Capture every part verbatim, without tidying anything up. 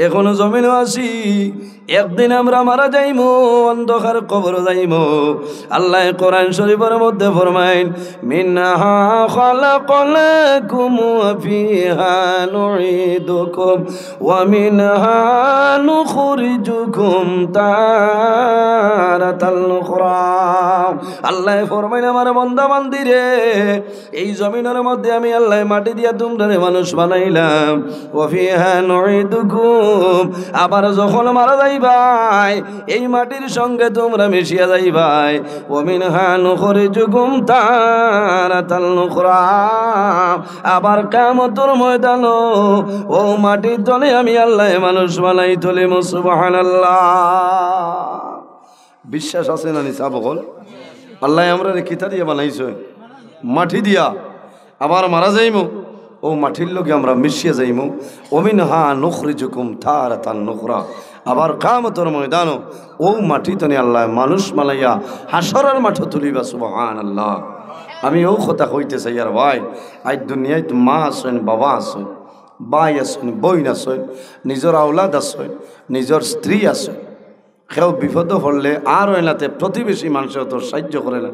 এখনো জমিনো আছি, একদিন আমরা মারা যাইমু, অন্ধকার কবরো যাইমু। আল্লায় কোরআন শরীফর মধ্যে ফরমাইন, "মিনহা খালাকনাকুম ওয়া ফিহা নুঈদুকুম ওয়া মিনহা নুখরিজুকুম তারাতাল উখরা।" আল্লায় ফরমাইন, "আমার বান্দা বান্দিরে, এই জমিনর মধ্যে আমি আল্লায় মাটি দিয়া তুমরারে মানুষ বানাইলাম। ওয়া ফিহা নুঈদুকুম, আবার যখন মারা যাইবায়, এই মাটির সঙ্গে তুমরা মিশিয়া যাইবায়। ওয়া মিনহা নুখরিজুকুম তারাতাল উখরা, আবার কিয়ামতর ময়দানো অউ মাটির তনে আমি আল্লায় মানুষ বানাই তুলিমু।" সুবহানাল্লাহ। বিশ্বাস আছে না নি সাব অকল? আল্লায় আমরারে কিতা দিয়া বানাইছইন? মাটি দিয়া। আবার মারা যাইমু, অউ মাটির লগে আমরা মিশিয়া যাইমু। ওয়া মিনহা নুখরিজুকুম তারাতান উখরা, আবার কিয়ামতর ময়দানো অউ মাটি তনে আল্লায় মানুষ বানাইয়া হাশরর মাঠো তুলিবা। সুবহানাল্লাহ। আমি অউ কথা কইতে চাইয়ার ভাই, আইজ দুনিয়াত মা আছইন, বাবা আছইন, ভাই আছইন, বইন আছইন, নিজর আওলাদ আছইন, নিজর স্ত্রী আছইন, কেউ বিপদো পড়লে আর অইলাতে প্রতিবেশী মানষে অত সাহায্য করে না।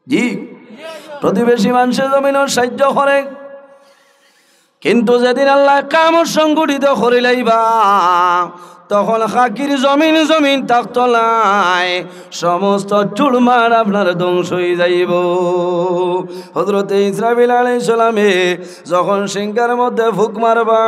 জি, প্রতিবেশী মানষে জমিনো সাহায্য করে, কিন্তু যেদিন আল্লায় কিয়ামত সংঘটিত করিলাইবা, তখন খাকির জমিন জমিন থাকতো নায়, সমস্ত চুরমার আপনার ধ্বংস অইযাইবো। হযরতে ইসরাফিল আলাইহিস সালামে যখন সিংহার মধ্যে ফুক মারবা,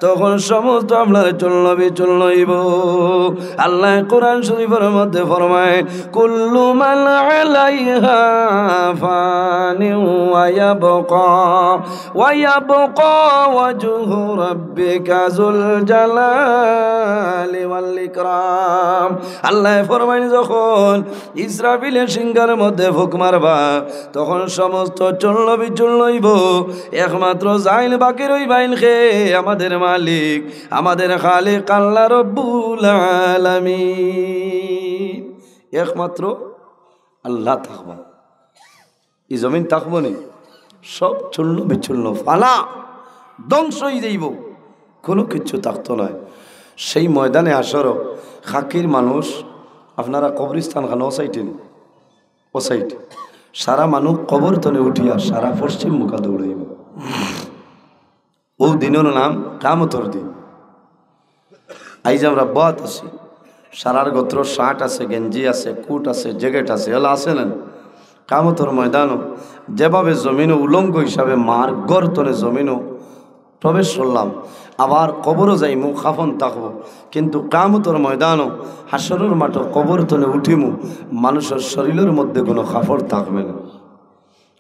তখন সমস্ত আপনার চূর্ণ বিচূর্ণ অইবো। আল্লায় কোরআন শরীফর মধ্যে ফরমাইন, "কুল্লু মান আলাইহা ফানিন ওয়া ইয়াবকা, ওয়া ইয়াবকা ওয়াজহু রাব্বিকা যুল জালালি ওয়াল ইকরাম।" আল্লায় ফরমাইন, যখন ইসরাফিলে সিংহার মধ্যে ফুক মারবা, তখন সমস্ত চূর্ণ বিচূর্ণ অইবো, একমাত্র যাইন বাকি রইবাইন কে? আমাদের মালিক, আমাদের খালিক আল্লাহ রব্বুল আলামিন। একমাত্র আল্লাহ থাকবা। ই জমিন থাকবো নি? সব চূর্ণ বিচূর্ণ, ফানা, ধ্বংস অইযাইবো, কুনু কিচ্ছু থাকতো নায়। সেই ময়দানে হাশরো খাকির মানুষ, আপনারা কবরস্থান খান অউ সাইডে নি? অউ সাইড। সারা মানুষ কবর তনে উঠিয়া সারা পশ্চিম মুখা দৌড়াইবো। অউ দিনর নাম কিয়ামতর দিন। আইজ আমরা বওয়াত আছি, সারার গতরো শার্ট আছে, গেঞ্জি আছে, কোট আছে, জ্যাকেট আছে, অলা আছে না? কিয়ামতর ময়দানো যেভাবে জমিনো উলঙ্গ হিসাবে মার গর্ত তনে জমিনো প্রবেশ করলাম, আবার কবরো যাইমু, কাফন থাকবো, কিন্তু কিয়ামতর ময়দানো হাশরর মাঠো কবর তনে উঠিমু, মানুষর শরীলর মধ্যে কুনু কাপড় থাকবে না।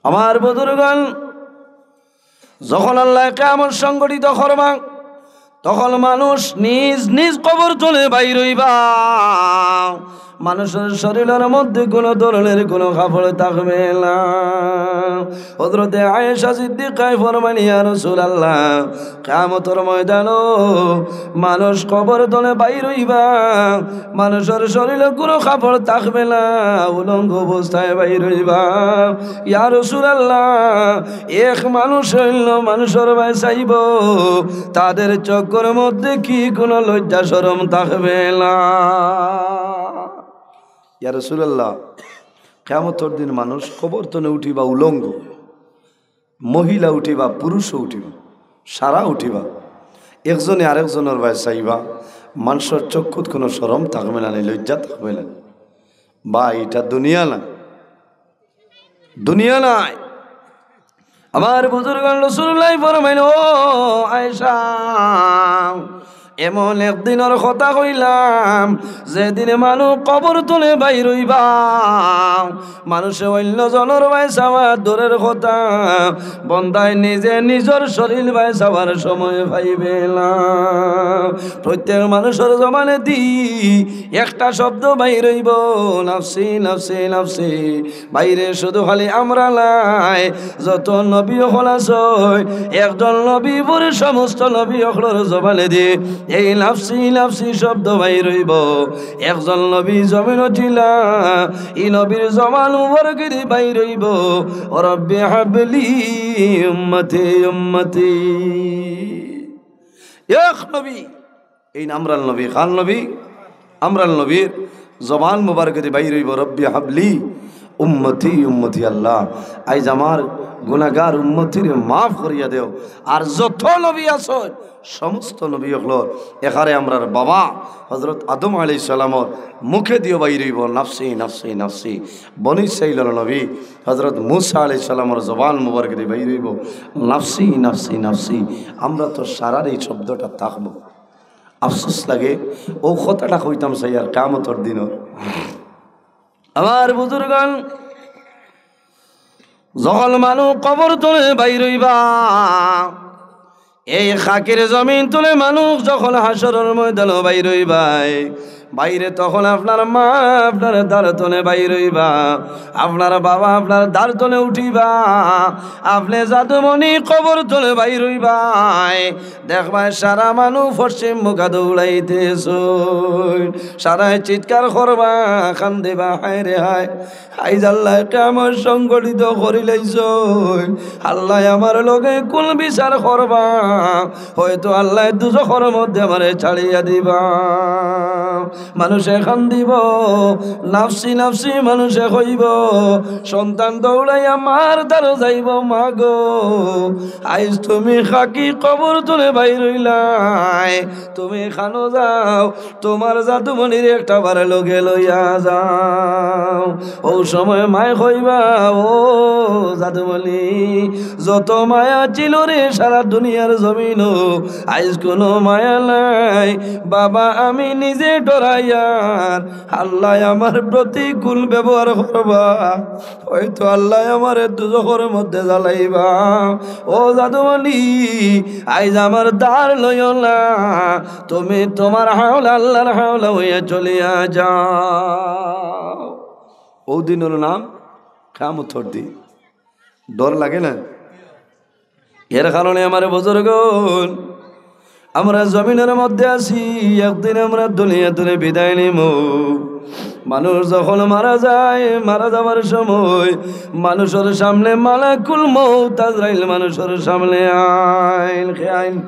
আমার বুজুর্গান, যখন আল্লায় কিয়ামত সংঘটিত করবা, তখন মানুষ নিজ নিজ কবর তনে বাইর অইবা। মানুষর শরীলর মধ্যে কুনু ধরনের কুনু কাপড় থাকবে না। হযরতে আয়েশা সিদ্দিকায় ফরমাইন, "ইয়া রাসূলুল্লাহ, কিয়ামতর ময়দানো মানুষ কবর তনে বাইর অইবা, মানুষর শরীলো কুনু কাপড় থাকবে না, উলঙ্গ অবস্থায় বাইর অইবা।" ইয়া রাসূলুল্লাহ, এক মানুষ অইন্য মানুষর বায় চাইবো, তাদের চক্ষুর মধ্যে কি কুনু লজ্জা শরম থাকবে না? ইয়া রাসূলুল্লাহ, কিয়ামতর দিন মানুষ কবর তনে উঠিবা উলঙ্গ, মহিলা উঠিবা, পুরুষও উঠিবা, সারা উঠিবা। একজনে আরেকজনর বায় চাইবা, মানুষর চক্ষুত কুনু শরম থাকবে না, নি লজ্জা থাকবে না। ভাই, ইটা দুনিয়া না, দুনিয়া নায়। আমার বুজুর্গান, রাসূলুল্লায় ফরমাইন, "ও আয়েশা, এমন একদিনর কথা কইলাম, যেদিন মানুষ কবর তনে বাইর অইবা, মানুষে অইন্য জনর বায় চাওয়া দূরের কথা, বন্দায় নিজে নিজর শরীল বায় চাওয়ার সময় পাইবে না।" প্রত্যেক মানুষর জবানেদি একটা শব্দ বাইর অইবো, "নাফসি, নাফসি, নাফসি।" বাইরে শুধু খালি আমরা নায়, যত নবী অকল আছইন, একজন নবী পরে সমস্ত নবী অকলর জবানেদি এই নাফসি নাফসি শব্দ বাইর অইবো। একজন নবী জমিনো থিলা, ই নবীর জবান মুবারকেদি বাইর অইবো, "রব্বি হাবলি উম্মতি উম্মতি।" এক নবী, এইন আমরার নবী, কার নবী? আমরার নবীর জবান মুবারকদি বাইর অইবো, "রব্বি হাবলি উম্মতি উম্মতি।" আল্লাহ, আইজ আমার গুনাহগার উম্মতিরে মাফ করিয়া দেও। আর যত নবী আছইন, সমস্ত নবী অকলর এখারে আমরার বাবা হযরত আদম আলাইহিস সালামর মুখেদিও বাইর অইবো, "নাফসি নাফসি নাফসি।" বনি ইসরাইলর নবী হযরত মুসা আলাইহিস সালামর জবান মুবারকদি বাইর অইবো, "নাফসি নাফসি নাফসি।" আমরা তো সারার এই শব্দটা থাকবো। আফসোস লাগে, অউ কথাটা কইতাম চাইয়ার কিয়ামতর দিনও। আমার বুজুর্গান, যখন মানুষ কবর তনে বাইর অইবা, এই খাকির জমিন তনে মানুষ যখন হাশরর ময়দানো বাইর অইবায়, বাইরে তখন আপনার মা আপনার দার তনে বাইর অইবা, আপনার বাবা আপনার দার তনে উঠিবা, আপনে জাদুমণি কবর তনে বাইর অইবায়, দেখবায় সারা মানুষ পশ্চিম মুখা দৌড়াইতেছইন, সারায় চিৎকার করবা, কান্দিবা, "হায় রে হায়, আইজ আল্লায় কিয়ামত সংগঠিত করিলাইছইন, আল্লায় আমার লগে কুন বিচার করবা, হয়তো আল্লায় দুজখর মধ্যে আমারে ছাড়িয়া দিবা।" মানুষে কান্দিবো, নাফসি নাফসি মানুষে কইবো, সন্তান দৌড়াইয়া মার দারো যাইবো, "মা গো, আইজ তুমি খাকি কবর তনে বাইর অইলায়, তুমি কানো যাও, তুমার জাদুমণিরে একটা বার লগে লইয়া যাও।" অউ সময় মায় কইবা, "ও জাদুমণি, যত মায়া ছিল রে সারা দুনিয়ার জমিনো, আইজ কুনু মায়া নাই। বাবা, আমি নিজে ডরাইয়ার, আল্লায় আমার প্রতিকূল ব্যবহার করবা, হয়তো আল্লায় আমারে দুজখর মধ্যে জ্বালাইবা। ও জাদুমণি, আইজ আমার দার লইও না, তুমি তুমার হাওলা আল্লার হাওলা অইয়া চলিয়া যাও।" অউ দিনর নাম কিয়ামতর দিন। ডর লাগে না? এর কারণে আমার বুজুর্গন, আমরা জমিনর মধ্যে আছি, একদিন আমরা দুনিয়া তনে বিদায় নিমু। মানুষ যখন মারা যায়, মারা যাওয়ার সময় মানুষর সামনে মালাকুল মউত আজরাইল মানুষর সামনে আইন, কে আইন?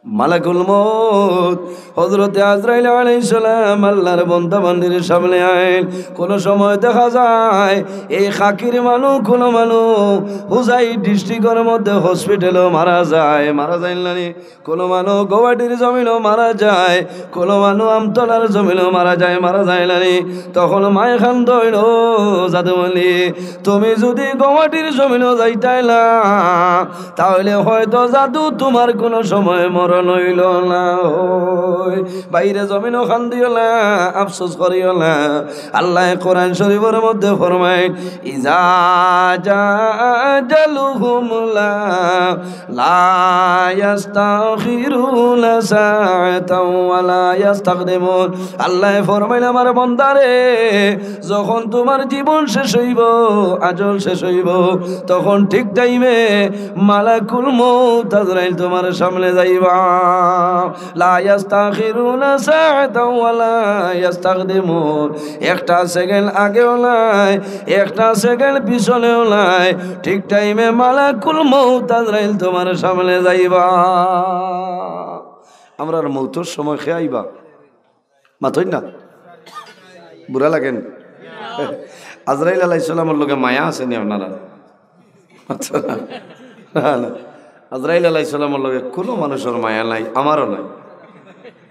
মালাকুল মউত হযরতে আজরাইল আলাইহিস সালাম আল্লার বন্দা বান্দির সামনে আইন। কুনু সময় দেখা যায় এই খাকির মানুষ, কুনু মানুষ হুজাই ডিস্ট্রিক্টর মধ্যে হসপিটালো মারা যায়, মারা যায় না নি? কুনু মানুষ গৌহাটির জমিনো মারা যায়, কুনু মানুষ আমতলার জমিনো মারা যায়, মারা যায় না নি? তখন মায় কান্দইন, "ও জাদুমণি, তুমি যুদি গৌহাটির জমিনো যাইতায় না, তাইলে হয়তো জাদু তুমার কুনু সময় মরণ অইলো না অয়।" বাইরে জমিনো কান্দিও না, আফসোস করিও না। আল্লায় কোরআন শরীফর মধ্যে ফরমাইন, "ইজা জা আজালুহুম লা, লা ইয়াস্তাখিরুনা সাআতাও ওয়া লা ইয়াস্তাকদিমুন।" আল্লায় ফরমাইন, "আমার বন্দারে, যখন তুমার জীবন শেষ অইবো, আজল শেষ অইবো, তখন ঠিক টাইমে মালাকুল মউত আজরাইল তুমার সামনে যাইবা। লা ইয়াস্তাখিরুনা সাআতাও ওয়া লা ইয়াস্তাকদিমুন।" একটা সেকেন্ড আগেও নাই, একটা সেকেন্ড পিছনেও নাই, ঠিক টাইমে মালাকুল মউত আজরাইল তুমার সামনে যাইবা। আমরার মউতর সময় কে আইবা? মাতইন না? বুরা লাগেনি? আজরাইল আলাইহিস সালামর লগে মায়া আছে নি আপনারার? আচ্ছা, না, না, না। আজরাইল আলাইহিস সালামর লগে কুনু মানুষর মায়া নাই, আমারও নাই।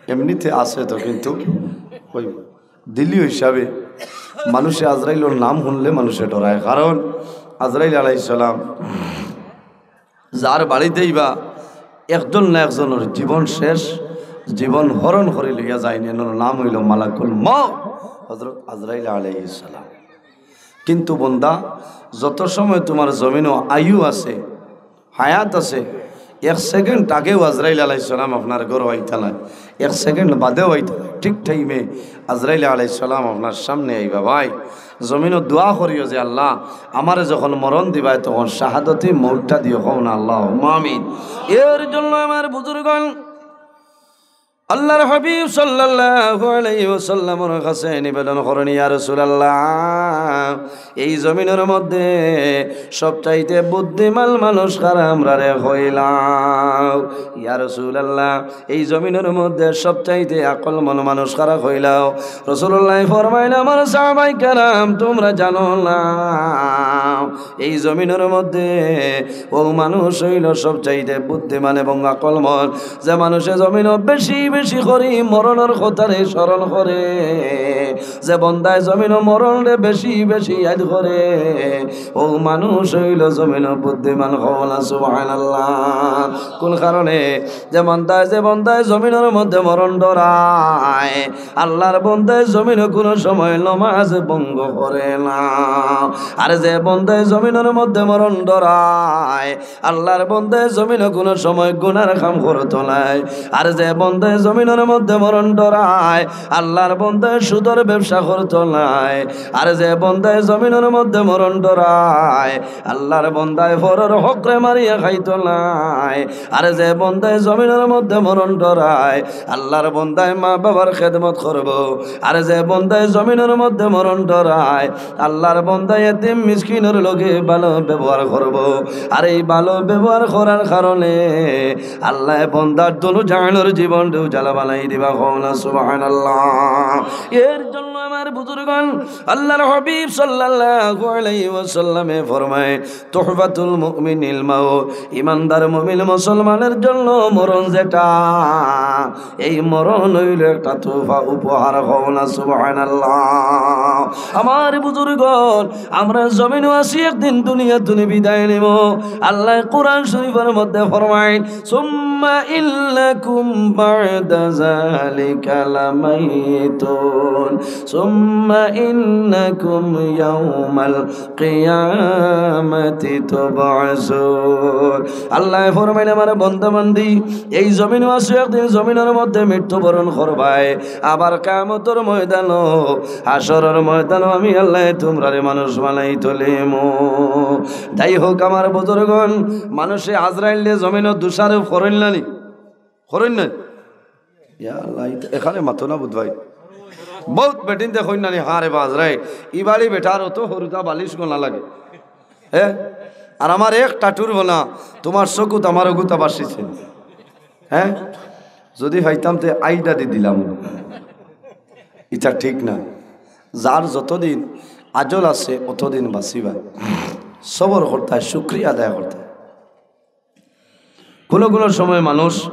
এমনিতে আছে তো, কিন্তু ওই দিলি হিসাবে মানুষে আজরাইলর নাম হুনলে মানুষে ডরায়, কারণ আজরাইল আলাইহিস সালাম যার বাড়িত আইবা, একজন না একজনর জীবন শেষ, জীবন হরণ করি লইয়া যাইন। এনর নাম অইলো মালাকুল মউত, হযরত আজরাইল আলাইহিস সালাম। কিন্তু বন্দা, যত সময় তুমার জমিনো আয়ু আছে, হায়াত আছে, এক সেকেন্ড আগেও আজরাইল আলাইহিস সালাম আপনার ঘরো আইতা নায়, এক সেকেন্ড বাদেও আইতা নায়, ঠিক টাইমে আজরাইল আলাইহিস সালাম আপনার সামনে আইবা। ভাই, জমিনো দোয়া করিও যে, "আল্লাহ, আমারে যখন মরণ দিবায়, তখন শাহাদতি মউতটা দিও", কও না, "আল্লাহুম্মা আমিন।" এর জন্য আমার বুজুর্গন, আল্লাহর হাবিব সাল্লাল্লাহু আলাইহি ওয়াসাল্লামর কাছে নিবেদন করেন, ইয়া রাসূলুল্লাহ, এই জমিনর মধ্যে সবচাইতে বুদ্ধিমান মানুষ কারা, আমরারে কইলাও। ইয়া রাসূলুল্লাহ, এই জমিনর মধ্যে সবচাইতে আকলমন মানুষ কারা, কইলাও। রাসূলুল্লাহ ফরমাইন, আমার সাহাবায়ে কেরাম, তুমরা জানো না, এই জমিনর মধ্যে অউ মানুষ অইলো সবচাইতে বুদ্ধিমান এবং আকলমন, যে মানুষে জমিনো বেশি বেশি করি মরণর কথারে স্মরণ করে, যে বন্দায় জমিনো মরণরে বেশি বেশি ইয়াদ করে, অউ মানুষ অইলো জমিনো বুদ্ধিমান। কও না সুবহানাল্লাহ। কোন কারণে? যে বন্দায়, যে বন্দায় জমিনর মধ্যে মরণ ডরায়, আল্লাহর বন্দায় জমিনো কুনু সময় নমাজ ভঙ্গ করে না। আর যে বন্দায় জমিনর মধ্যে মরণ ডরায়, আল্লাহর বন্দায় জমিনো কুনু সময় গুনার কাম করতো নায়। আর যে বন্দায় জমিনর মধ্যে মরণ ডরায়, আল্লাহর বন্দায় সুদর ব্যবসা করতো নায়। আর যে বন্দায় জমিনর মধ্যে মরণ ডরায়, আল্লাহর বন্দায় পরর হকরে মারিয়া খাইতো নায়। আর যে বন্দায় জমিনর মধ্যে মরণ ডরায়, আল্লাহর বন্দায় মা বাবার খেদমত করবো। আর যে বন্দায় জমিনর মধ্যে মরণ ডরায়, আল্লাহর বন্দায় এতিম মিসকিনর লগে ভালো ব্যবহার করবো। আর এই ভালো ব্যবহার করার কারণে আল্লায় বন্দার দুনো জাহানর জীবনরে উজালা বানাই দিবা। কও না সুবহানাল্লাহ। এর জন্য আমার বুজুর্গণ, আল্লাহর হাবিব সাল্লাল্লাহু আলাইহি ওয়াসাল্লামে ফরমায়, তুহফাতুল মুমিনিল মাউত, ইমানদার মুমিন মুসলমানের জন্য মরণ যেটা, এই মরণ অইলো একটা তোহফা, উপহার। কও না সুবহানাল্লাহ। আমার বুজুর্গণ, আমরা জমিনো আছি, একদিন দুনিয়া থনে বিদায় নিমু। আল্লায় কোরআন শরীফর মধ্যে ফরমাইন, সুম্মা ইন্নাকুম বা'দা যালিকা লামাইতুন, সুম্মা ইন্নাকুম ইয়াউমাল কিয়ামাতি তুবআসুন। আল্লায় ফরমাইন, আমার বন্দা বান্দি, এই জমিনো আছো, একদিন জমিনর মধ্যে মৃত্যুবরণ করবায়, আবার কিয়ামতর ময়দানো, হাশরর ময়দানো আমি আল্লায় তুমরারে মানুষ বানাই তুলিমু। যাই হোক, আমার বুজুর্গণ, মানুষে আজরাইলরে জমিনো দোষারোপ করইন না নি? করইন না? ইয়া আল্লাহ, ইতা-, এখানে মাতো না বুধ ভাই। বউত বেটিন্তে কইন না নি, "হ্যাঁ রে বা আজরাইল, ই বাড়ি বেটার অত হুরুতা বালিশ গনা লাগে।" হ্যাঁ? আর আমার এক টাটুর বনা, তুমার চকুত আমার অগুতা বাসিছে। হ্যাঁ? যদি পাইতাম তে আইডা দি দিলাম। ইটা ঠিক না। যার যতদিন আজল আছে, অতদিন বাঁচিবা। সবর করতায়, শুকরিয়া আদায় করতায়। কুনু কুনু সময় মানুষ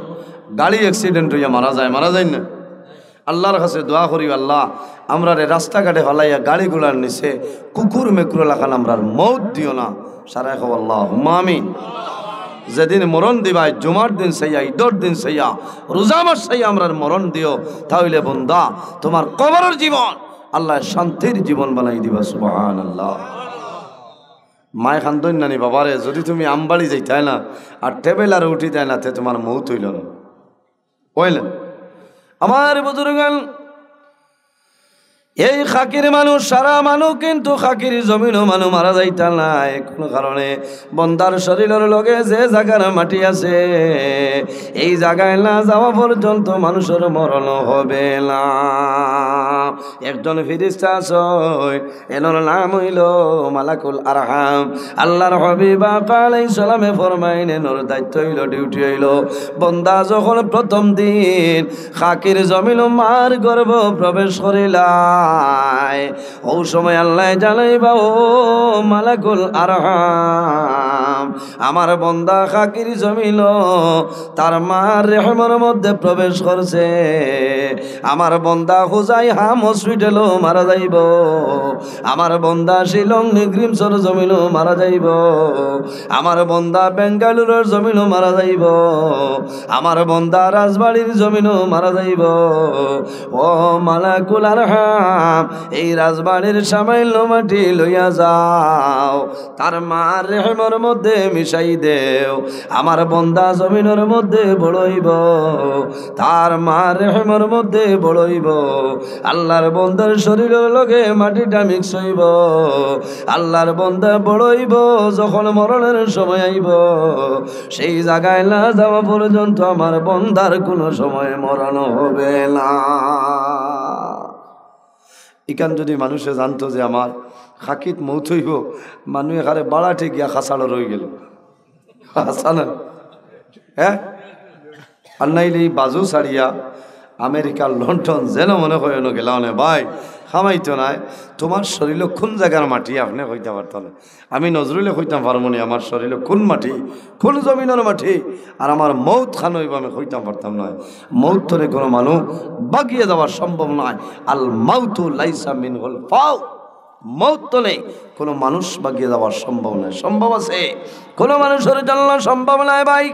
গাড়ি accident অইয়া মারা যায়, মারা যায় না? আল্লাহর কাছে দোয়া করি, "আল্লাহ, আমরারে রাস্তাঘাটে ফালাইয়া গাড়ি ঘোড়ার নিচে কুকুর মেকুর লাখান আমরার মউত দিও না।" সারায় কও, "আল্লাহুম্মা আমিন।" যেদিন মরণ দিবায়, জুমার দিন চাইয়া, ইদর দিন চাইয়া, রোজা মাস চাইয়া আমরার মরণ দিও, তা অইলে বন্দা, তুমার কবরর জীবন আল্লায় শান্তির জীবন বানাই দিবা। সুবহানাল্লাহ। মায় কান্দইন না নি, "বাবারে, যদি তুমি আমবাড়ি যাইতায় না আর টেবেলারো উঠিতায় না, তে তুমার মউত অইলো না।" অইলো না? আমার বুজুর্গান, এই খাকির মানুষ, সারা মানুষ কিন্তু খাকির জমিনো মানুষ মারা যাইতা নায়। কুনু কারণে বন্দার শরীরর লগে যে জাগার মাটি আছে, এই জাগায় না যাওয়া পর্যন্ত মানুষর মরণ হবে না। একজন ফিরিস্তা আছইন, এনর নাম অইলো মালাকুল আরহাম। আল্লাহর হাবিব আকা আলাইহিস সালামে ফরমাইন, এনর দায়িত্ব অইলো, duty অইলো, বন্দা যখন প্রথম দিন খাকির জমিনো মার গর্ভো প্রবেশ করিলায়, অউ সময় আল্লায় জানাইবা, "ও মালাকুল আরহাম, আমার বন্দা খাকির জমিনো তার মার রেহেমর মধ্যে প্রবেশ করছে। আমার বন্দা হুজাইহাম hospital-ও মারা যাইবো, আমার বন্দা শিলং নিগ্রিমসর জমিনো মারা যাইবো, আমার বন্দা বেঙ্গালুরুর জমিনো মারা যাইবো, আমার বন্দা রাজবাড়ির জমিনো মারা যাইবো। ও মালাকুল আরহাম, এই রাজবাড়ির সামান্য মাটি লইয়া যাও, তার মার রেহেমর মধ্যে মিশাই দেও। আমার বন্দা জমিনর মধ্যে বড় অইবো, তার মা রেহেমর মধ্যে বড় অইবো। আল্লাহর বন্দার শরীরর লগে মাটিটা মিক্স অইবো। আল্লাহর বন্দা বড় অইবো, যখন মরণের সময় আইবো, সেই জাগায় না যাওয়া পর্যন্ত আমার বন্দার কোনো সময় মরণ হবে না। ইখান যদি মানুষে জানতো যে আমার খাকিত মৌত অইবো, মানুষ এখানে বাড়াটে গিয়া খাসাড়ো রইগেলো। হাছা না? হ্যাঁ? আর নাইলে এই বাজু ছাড়িয়া আমেরিকা, লন্ডন, যেন মনে হয় অনো গেলা অনে ভাই, খামাইতো নায়। তোমার শরীরো কোন জাগার মাটি আপনে কইতা পারতা না। আমি নজরুলে কইতাম পারমু নি আমার শরীরো কোন মাটি, কোন জমিনর মাটি, আর আমার মৌত খান অইবো আমি কইতাম পারতাম নায়। মৌত তনে কোনো মানুষ বাগিয়া যাওয়া সম্ভব নায়। আল মাউতু লাইসা মিনহুল ফাউত। মৌত তনে কোনো মানুষ বাগিয়া যাওয়া সম্ভব নায়। সম্ভব আছে? কোনো মানুষর জন্য সম্ভব নায় ভাই।